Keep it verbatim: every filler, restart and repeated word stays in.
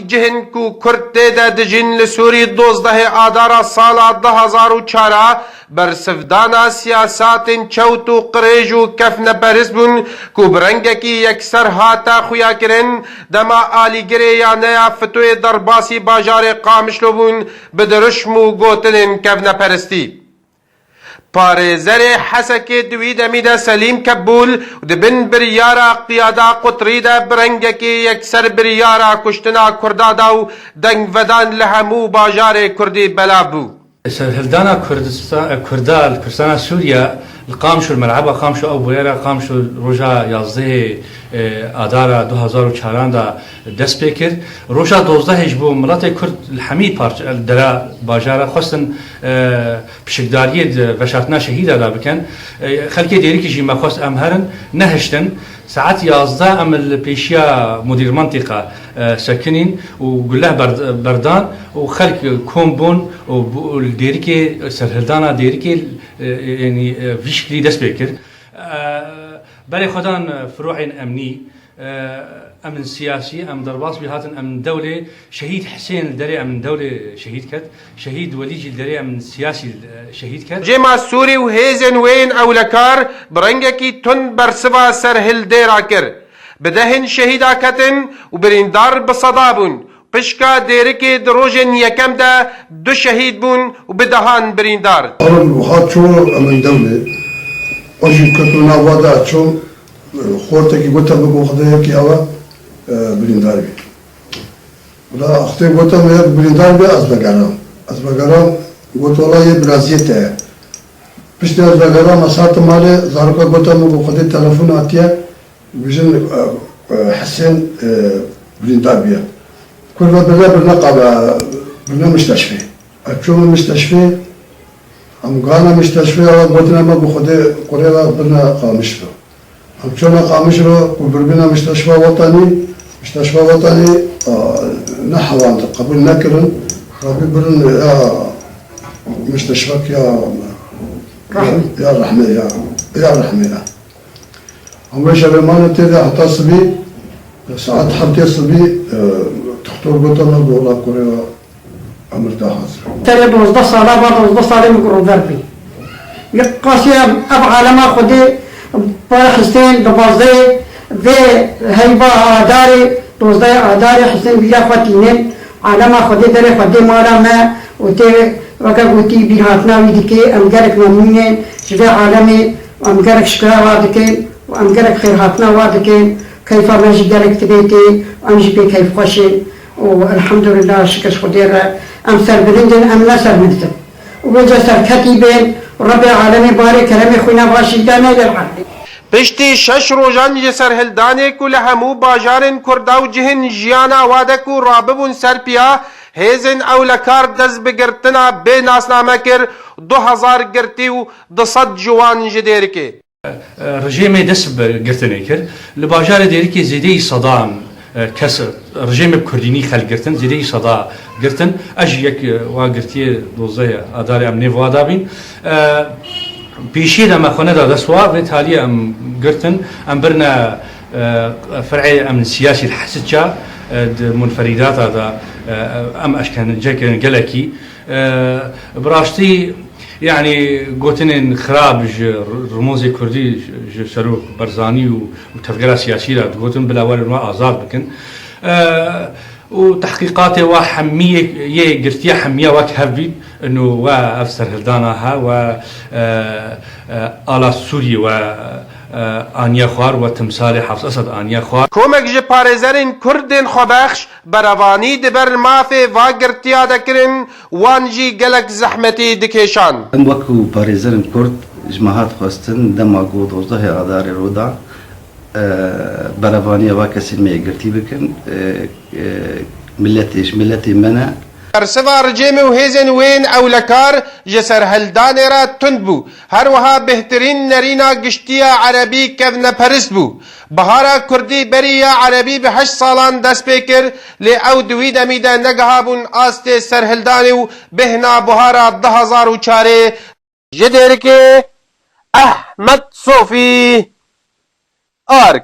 Cihên ku Kurd tê de dijîn li Sûrî dozdehê Adara sala du hazar û çar a bersivdana siyasatên çewt û qirêj û kevneperist bûn ku bi rengekî yekser hate xuyakirin, dema alîgirê ya neya fitoyê derbasî bajarê Qamişlo bûn, bi dirişm û gotinên kevneperistî. Parêzerê Hesekê di wî demî de Selîm Kebûl di bin biryara qiyada qutrî de bi rengekî yekser biryara kuştina Kurda da û dengvedan li hemû bajarê Kurdî belav bû. Serhildana Kurdistan, Kurda li Kurdistana Sûriye li Qamişlo, li merheba Qamişlo, ew bûyera Qamişlo roja yazdehê, e, Adara du hazar û çaran de dest pê kir. Roja dozdehê ji bo miletê Kurd li hemî parçe, dera bajara xwestin, e, pişikdariyê di veşartina şehîda de bikin. E, xelkê Dêrikî jî me xwest em herin, nehiştin. Saet yazdeh em li pêşiya mudîr mentiqa, e, sekinîn û guleh berd-, berdan û xelk kom bûn û bû-, li Dêrikê, serhildana Dêrikê, e, e, yanî, e, vî şiklî dest pê kir. E, berê xwe dan, e, firo'ên emnî, e, emn siyasî, em derbas bî hatin emn dewlê, Şehîd Hisên li derê emn dewlê şehîd ket, Şehîd Welî jî li derê emn siyasî, e, şehîd ket. Cêma Sûrî û hêzên wê yên ewlekar bi rengekî tund bersiva serhildê ra kir. Bi dehên şehîda ketin û birîndar bi seda bûn. Pişka Dêrikê di rojên yekem de du şehîd bûn û bi dehan birîndar. Ew hat çû emn dewlê. O jî keto nava de çû, xortekî gote min ku Xwedê yekî ew e, e, birîndar bî. Wela Xwedê gote min yek birîndar bî, ez vegeram. Ez vegeram, got wela yê biraziyê te ye. Piştî ez vegeram, ez hatim malê, zaroka gote min ku Xwedê telefon hatiye, Bijin, e, e, Hisên, e, birîndar bûye. Kurve birine, birine qala, birine misteşfê. Ev çûme misteşfê, em gana misteşfê, ew gotina me bi Xwedê qurê ve birine Qamişlo. Em çûne Qamişlo, ku birbîne misteşfa wetanî, misteşfa wetanî, a, nehewand, qebûl nekirin. Rabî birin ya misteşfek ya, ya, Rehmê. Ya Rehmê, ya, ya Rehmê ya. Em wê şevê mane tê de heta sibî, saet heftê sibî, e, doktor gote me, bi wela kurê we emir da hazir. Serê dozdeh sala va, dozdeh salê min ku rover bî. Yek qasî ev, ev alema Xwedê, ba Hisên di bazê vê heyva Adarê, dozdeh Adarê Hisên vîra xwe tînin. Alema Xwedê derê xwe dê mala me û tê weke gotî bîrhatina wî dikê. Em gelek memnûn in ji vê alemê, em gelek şikira wa dikin û em gelek xêrhatina wa dikin. Keyfa me jî gelek divê tê, em jî pê keyfxweş in û elhamdulillah şikir ji Xwedê re em serbilind in, em ne serbilind in. Û wê ca serketî bin, Rebbê alemê barê keremê xwîna va şehîda neyde li erdê. Piştî şeş rojan ji serhildanê ku li hemû bajarên Kurda û cihên jiyana wa de ku rabibûn ser piya, hêzên ewlekar dest bi girtina bê nasname kir, du hezar girtî û du sed ji wan ji Dêrikê. Rejêmê dest bi girtinê kir. Li bajarê Dêrikê zêdeyî sedan, e, kes rejêmê bi kurdînî xelk girtin, zêdeyî seda girtin. Ez jî yek, e, wa girtiyê dozdeh Adarê em nêv wa dabîn. E, pêşiyê de me xwe neda dest wa, vê taliyê em girtin. Em birine, e, fer'ê em siyasî li Hesitça, e, di munferîdata de, e, em eşkence kirin gelekî. E, bi rastî, yanî gotinên xirab ji r-, Rimozê Kurdî, ji, ji Serok Barzanî û, û tevgera siyasî re digotin, bila werin we azad bikin. E, û tehqîqatê we hemiyê yê girtiye hemiya wek hev bîn, ino we ev serhildana he, we, e, e, ala Sûriyê we, e, aniye xwar, we timsalê Hafîz Esed aniye xwar. Komek ji parêzerên Kurd ên xwebexş berevanî di ber mafê va girtiya de kirin, wan jî gelek zehmetî dikêşan. Em wekî parêzerên Kurd ji me hat xwestin dema ku dozdehê Adarê rû da, e, berevaniya va kesên me yê girtî bikin, e, e, miletê ji miletê me ne. Bersiva rejêmê û hêzên wê yên ewlekar ji serhildanê re tund bû. Her wiha bêhtirîn nerîna giştî ya erebî kevneperist bû. Bihara kurdî berî ya erebî bi heşt salan dest pê kir, lê ew di wî demî de negihabûn astê serhildanê û bêhna buhara du hezar û çarê. Ji Dêrikê, Ehmed Sofî, Ark.